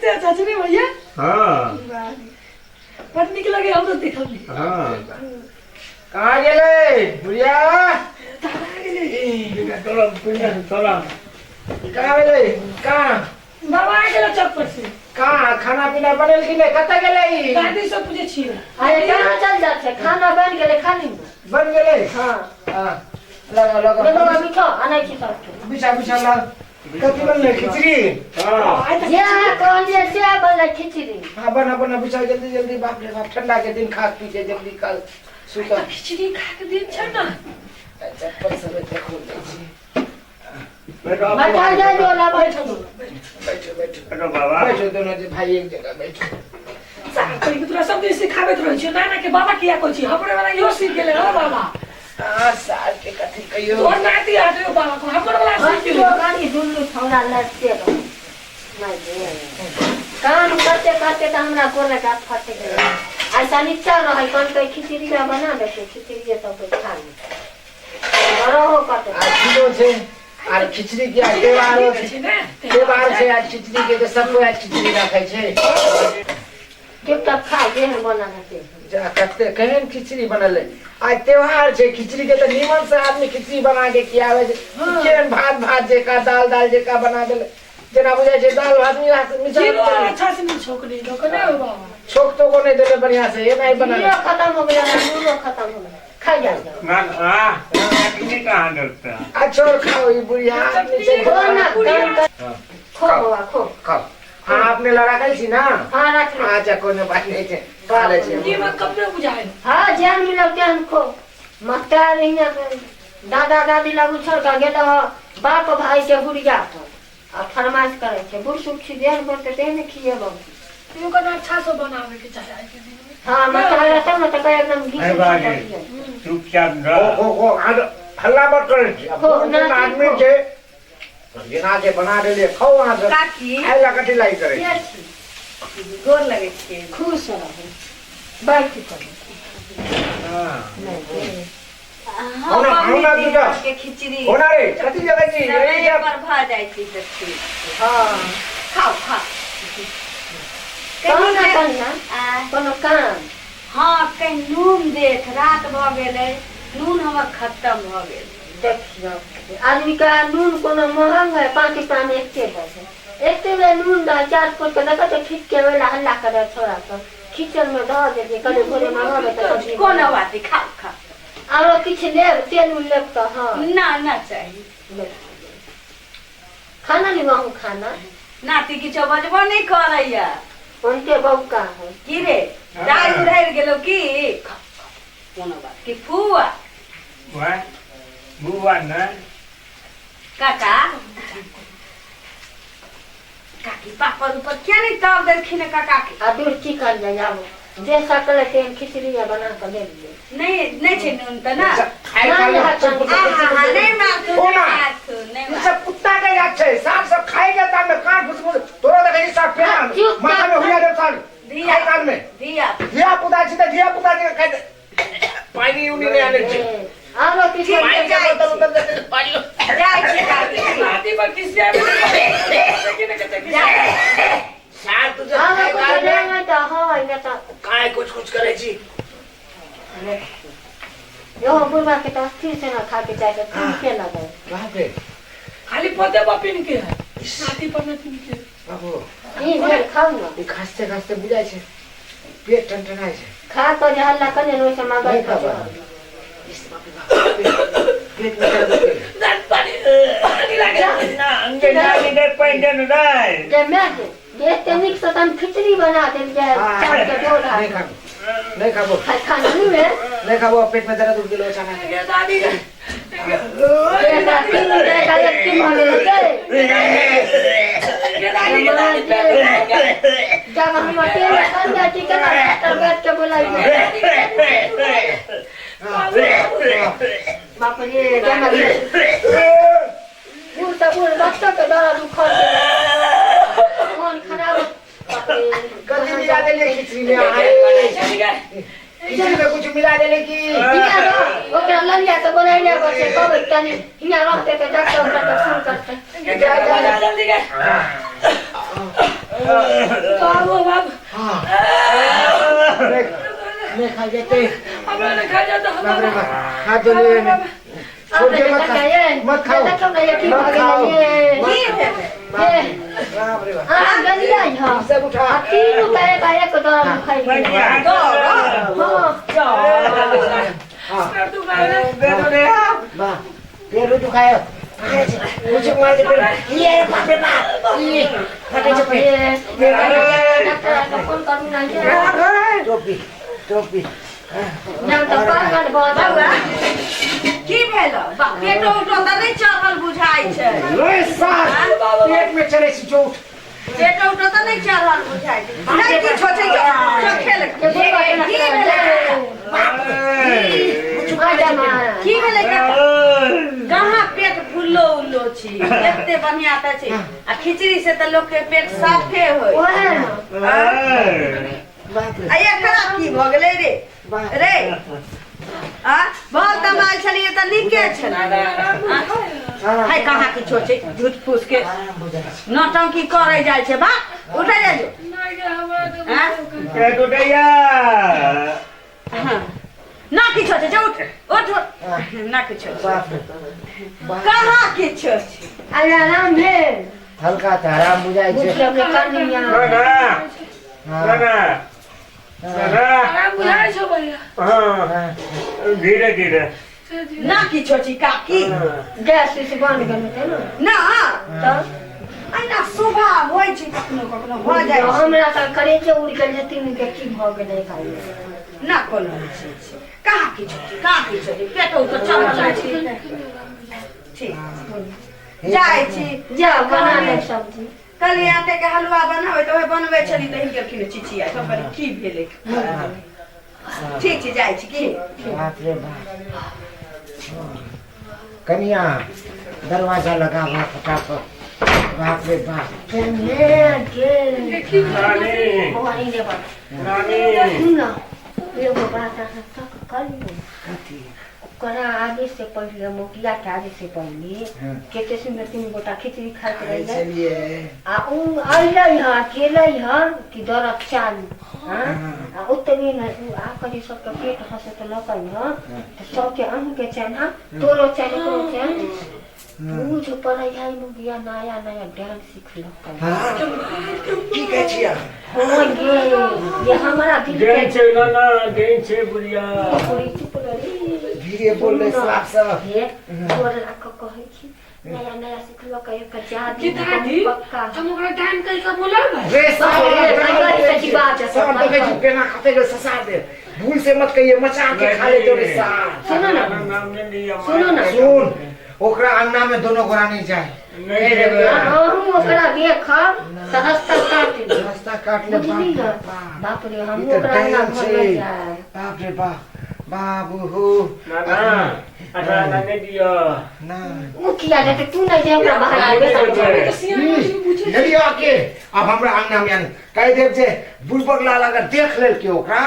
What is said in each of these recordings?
कते अच्छा छै ने भैया? हाँ। बड़ नीक लगे हमरो देखल में। हाँ। कहाँ गेलै बुढ़िया? दादा गेलै। चलो चलो। कहाँ गेलै? कहाँ? बाबा आ गेलै चौक पर से। कहाँ खाना पीना बनल कि नहि? कतऽ गेलै ई? दादी सब पूछै छियै। अरे कहाँ चल जाइ छै? खाना बनि गेलै, खाली बन गेलै। हँ। हाँ, लगाओ लगाओ। देखो मीठो आनै छी सबके। बिछा बिछा ला। कथी बनलै? खिचड़ी? हाँ। आइ तऽ जे अहाँ कहलियै से बनलै खिचड़ी। हाँ, बना बना, बिछा जल्दी जल्दी। बाप रे बाप, ठंडा के दिन खा पी के जल्दी कल आइ सुतल। तऽ खिचड़ी खा के दिन छै ने। चप्पल सब एते खोल दै छी। बैठो। बैठल जाय डोला बैठो बैठल। बैठो बैठो। बैठो बाबा। बैठो दोनों जे भाई एक जगह बैठो। सार तोरा सब दिन सिखाबैत रहै छियौ, नाना के बाबा किया कहै छी? हमरे वाला इहो सीख गेलै हौ बाबा। आ साल के कथी कहियो। तोहर नाती हटो बाबा को, हमर वाला सीख गेलै। गाड़ी दुनू छौड़ा लड़ते रहो। काम करते करते तऽ हमरा गोर लगा फट गेलै। आइ शनिचर रहै, कहलकै खिचड़िया बना देतै, खिचड़िए सब कोइ खा ले। रहो करते। आ खिलो छै आर खिचड़ी के आज त्योहारो छै ने? त्योहार छै आज खिचड़ी के, तऽ सब कोइ आज खिचड़ी राखै छै। चुपचाप खा, जेहन बनल हेतै। जा कते केहन खिचड़ी बनल है। आज त्योहार छै खिचड़ी के, तऽ नीमन से आदमी खिचड़ी बना के खियाबै छै। केहन भात भात जेका दाल दाल जेका बना देले, जेना बुझाइ छै दाल भात मिला मिला। जीरो अच्छा से नहीं छोकरी लोक ने हो बाबा। छोक तो को नहीं देले बढ़िया से, एना ही बना। जीरो खत्म हो गेलै, नूनो खत्म हो गेलै, खा जा जाओ। ना हाँ, चटनी कहाँ डरता है? आ छोड़, खाओ। ई बुढ़िया आदमी छै। खो ना, काम कर। खो बौआ खो। खाओ। हाँ, अपने लड़ा खाइ छी ना? हाँ, रख ले। अच्छा, कोनो बात नहीं छै, खा लै छी। नीमक कम नहीं बुझाए। हाँ, जेहन मिलल तेहन खो। मस्तार हियाँ दादा दादी लागू छोड़ कऽ गेल हो बाप भाई के हुरिया पर आ फरमाइश करै छै। बूढ़ सूढ़ छी, जेहन बनतै तेहन खिएबौ। तू कहना अच्छा से बनावे के चाहे आज के दिन में। हाँ, मस्तार रहतौ ने तऽ एकदम घी अरे से बाजे। छौंकल। चुपचाप खो रह। खो खो, हल्ला मत करै छी। खो, ना, आदमी खो। छै जेना जे बना देलियै, खाउ अहाँ सब। काकी। खाइ लए कथी लागि करै छी? के छी? गोर लगै छियै। खुश रहू, बैठ कऽ। हाँ। नहि। हाँ, होना- पबनी होना दिन दूटा। के खिचड़ी होना रे, कथी जगह छी? समय ए, पर भऽ जाइ छै तऽ ठीक। हाँ। खाउ खाउ। कहू ने कनि कन्या, आ, कोनो काम? हाँ, कहीं नून देख, रात भऽ गेलै, नून हमर खत्म भऽ गेल। देखियौ, आदमी के नून कोनो महंग है? 5 रुपया में एते दै छै, एते बेर नून दै चार फुट के। देखै छै खींच के ओहिला हल्ला करे छोड़ा सब। खींचल में धऽ देलियै, कहलियै भोरे मंगाबै तऽ सब्जी। कोनो बात नहीं, खाउ खाउ। आरो किछु लेब? तेल उल लेब तऽ? हाँ। ना ना, चाही। खाना लेब अहूँ खाना? नाती किछो बजबो नहि करैया। उनके बौका है। की रे, दाइ उधरि गेलौ की? कोनो बात की फुआ। वह बुआ न। काका काकी पापड़ ऊपर किया नहीं तब देलखिन काका के? आ दूर की कर जाय, आबो जे सकलै तेहन खिचड़ी बना कऽ देलियै। नहीं, नहीं छै नून तऽ ना। खाइ खा ले। आहा, नहीं मारथु, नहीं कोना? मारथु, नहीं ई मारथु। सब कुत्ता के याद छै, साल सब खाइ के तान में कान फुसफुस तोरा देखै छी साफ पेन चुप। माथा में हुआ दे साल। धिया। खाइ काल में धिया। धिया पुता छी तऽ धिया पुता के खाइ दे। पानि उनी नहि आनै छै। आरो किछु? पानि के बोतल उतल देतै तऽ पानि। जाइ छी काकी। नाती पर खिसिया देखी ने कते खिसिया। साल तू जे आरो खाइ किछु काल में लेबै तऽ? हँ, नहि तऽ। काय कुछ कुछ करै छी। यो बुढ़बा के तऽ स्थिर से ना खा के चाहे के लगै। बाप रे। खाली पोते पर पिन के है, नाती पर नहीं पिन के। बाबू। ई भेल, खाउ ने। ई खाँसते खाँसते बुझाइ छै पेट टनटनाइ छै। खा कऽ जे हल्ला कने ने ओहिसँ मगज नहि खाबा। इस बाप रे बाप, पेट में दर्द हो गेलै। दांत पानी पानी लागे। ना अंगे नानी दे पानि दे ने दाइ। जे माय के जे एते नीक से तन खिचड़ी बना देलियै चाउर के डोरा। नहीं खाबो, नहीं खाबो। खाय खाना नहीं में। नहीं खाबो, पेट में दर्द उठ गेलो अचानक। गे दादी गे। जे दादी जे काले की भऽ गेलै? गे दादी गे दादी, पेट में गे। जब हम अकेले कर जाइ छी केना डॉक्टर बैठ के बोलाइए। बाप रे, केना बूढ़ तऽ बूढ़, बच्चो के दर्द उखड़ गेलै, मन खराब, बाप रे। कथी मिला देले खिचड़ी में अहाँ? खिचड़ी में कुछ मिला देले की? हियाँ रह, ओकरा ललिया के बोलैले बसे, कहबै तनी हियाँ रहतै तऽ डॉक्टर ओकरा के फोन करतै। गे जा जा जल्दी गे। बाबू बाबू हाँ नहीं खा जाते हमरा नहीं खा जाता बाप रे बाप हाथ धो लिए ने छोड़ के मत खा मत खाओ मत खाओ की भेलै बाप रे बाप आ गलिया ह सब उठा आ तीनू के एक दम खाइ हां पेट दुखाए वाह पेट दुखायो मुझे मार दे पेट ये बाप रे बाप ये फटे छै पेट डॉक्टर के फोन करू ना ये टोपी टोपी ना त पागल भ बौआ की भेल बा पेटो उटो तऽ नहि चढ़ल बुझाइ छै रे सार पेट में चले छी चोट पेटो उटो तऽ नहि चढ़ल बुझाइ छै नहि किछो छै जो खेल की भेलै की भेलै कहाँ पेट फुल्लो उल्लो छी एते बढ़िया तऽ छै आ खिचड़ी से तऽ लोक के पेट साफे होय बाप रे आ एकरा की भऽ गेलै रे रे आ भल तमाल छलियै तऽ नीके छलै है कहाँ किछो छै झूठ फूस के आराम बुझाइ छै नौटंकी करै जाइ छै बा उठै जाइ जो नहीं हमरा आँ? पेट उठैया हाँ। ना किछो छै जो उठ उठ ना किछो छै बाप रे बाप कहाँ किछो छै अरे आराम भेल हल्का तऽ आराम बुझाइ छै बुझलक कनिया ना ना ना ना ना आराम बुझाइ छौ भैया हाँ धीरे धीरे ना किछो छै काकी गैस उस बन गेल हेतै ने ना तऽ एना स्वभाव होइ छै कखनो कखनो भऽ जाइ छै हमरा तऽ करेजे उड़ि गेल जे तीनू के की भऽ गेलै भाई ना कोनो चीज छै कहाँ किछो छै कहाँ किछो छै पेटो तऽ चढ़ल छै ठीक जाइ छी जा बना ले सब्जी कहलियै आटे के हलुआ बनाबै तऽ ओहे बनबै छली तऽ हिनकर किने चिचिया सब कहली की भेलै ठीक छै जाइ छी की बाप रे बाप कनिया दरवाजा लगावा फटाफट बाप रे बाप के नानी बौआ ई लेबा नानी सुन न एगो बात अहाँ तक कर लियौ कथी ओकरा आगे से पहिले मोगिया के आगे से पहिले हाँ। कते सुन्दर तीन गोटा खिचड़ी खाइत खाइ रहियै छलियै आ उ अयलै हँ गेलै हँ कि दरद चालू हँ आ ओतबे ने उ आ कऽ जे सबके पेट हँसैत लकै हँ तऽ सबके अहीँके चैन हँ तोरो चैन ओकरो चैन बुझ पड़ै है मुगिया नया नया डांस सिखलकै हाँ की कहै छियै हँ गे ये हमरा दिल के देन छै नाना देन छै बुढ़िया पूरी चुप रही धीरे बोललै साफ सब हे गोर लाग कऽ कहै छी नया नया सिखलकै एक जादू की दादी पक्का हम ओकरा डाइन कहि के बोलाबै रे साफ रे साहब, साफ देखै छी केना खते के ससा दे भूल से मत कहिए मचा के खा ले रे साफ सुनो ना। नाम नहि लिअ सुनो ना। सुन ओकरा अंगना में दोनों गोरा नहीं जाए नहि जेबै अहूँ ओकरा देखब तऽ रास्ता काटि लेब रास्ता काट ले बुझली बाप रे ने बाप बाप रे ई हमहूँ तऽ ओकरा अंगना डाइन घर छै नहि जायब बाप रे बाप बाबू हो नाना अच्छा नहि दिअ ना उ किया जेतै तू नहि जे हमरा बाहर नहि जेबै जेबै। तऽ सियान जी बुझै यदि आके अब हमरा अंगना में आने कह देब जे बुड़बक लाल अगर देख लेल के ओकरा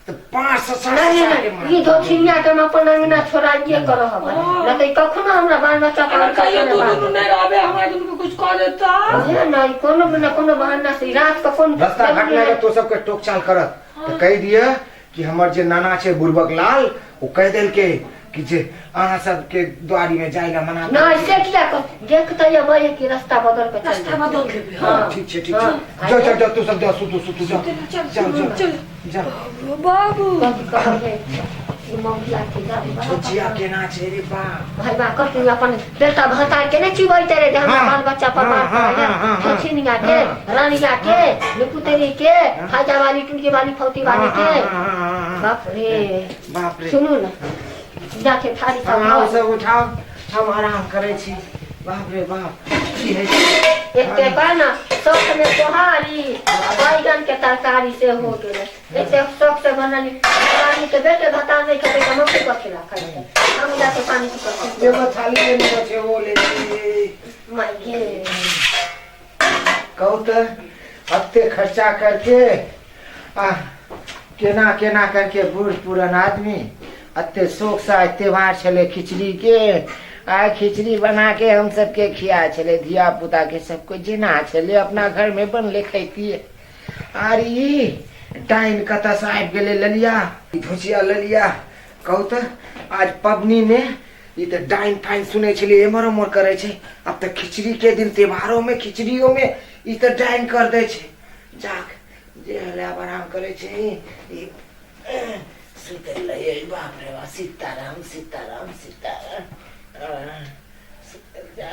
तऽ 500 700 नहीं के नहीं मार ई दोखिनिया के हम अपन अंगना छोड़ाइए कर रहब नहीं तऽ कखनो हमरा बाल बच्चा पर अगर कहियो तू दुनू नहीं रहबे हमरा दुनू के कुछ कह देता हे नहीं कोनो न कोनो बहाना से रात के कोन रास्ता घाट लगे तो सबके टोक चाल करत तऽ कहि दिअ कि हमर जे नाना छै बुड़बक लाल ओ कहि देलकै कि जे अहाँ सबके द्वारी में जाय ला मना कर नहीं से किया कर देखते अबै कि रास्ता बदल के चल रास्ता बदल देबे हाँ। ठीक छै ठीक हाँ। छै जाओ जाओ जाओ तू सब जाओ सुतू सुतू जाओ चल जाओ जाओ चल जाओ बाबू कथी कहै ई मौगिया के जा छोचिया केना छै रे बाप भाई बा कथी अपन बेटा भतार के नहीं चिबैते रे जे हमरा हाँ, बाल बच्चा पर हाँ, मार हाँ, हाँ, हाँ, हाँ। छोछिनिया के रानिया के निपुतरी के फायदा वाली टुनके वाली फौती वाली हाँ, के हाँ, हाँ, हाँ, हाँ। बाप रे बाप रे सुनू न जाके थारी सब हाँ धो। सब उठाओ हम आराम करै छी बाप रे बाप की होइ छै एते का ना शौक में सोहारी आ बैगन के तरकारी से हो गेलै एते शौक से बनल पानी के बेटे भता नहीं खेतै तऽ मम्मी कथी ला खेतै हम जाके पानी पी कऽ एगो थाली लेने छै ओ ले छी माय गे कहू तऽ एते खर्चा करके आ केना केना करके बूढ़ पुरान आदमी एते शौक से आइ त्योहार छलै खिचड़ी के आ खिचड़ी बना के हम सबके खिया छलै, धिया पुता के सबको जेना छलै अपना घर में बनले खैतिए। आर ई डाइन कतऽ से आबि गेलै ललिया, ई धोचिया ललिया। कहू तऽ आज पबनी में ई तऽ डाइन फाइन सुनै छलियै एम्हर ओम्हर करै छै, आब तऽ खिचड़ी के दिन त्योहारो में खिचड़ियो में ई तऽ डाइन कर दै छै। जाक जे हले आब आराम करै छै। ई सुतल रहियै, बाप रे बाप, सीताराम सीताराम सीताराम। सुतल जा।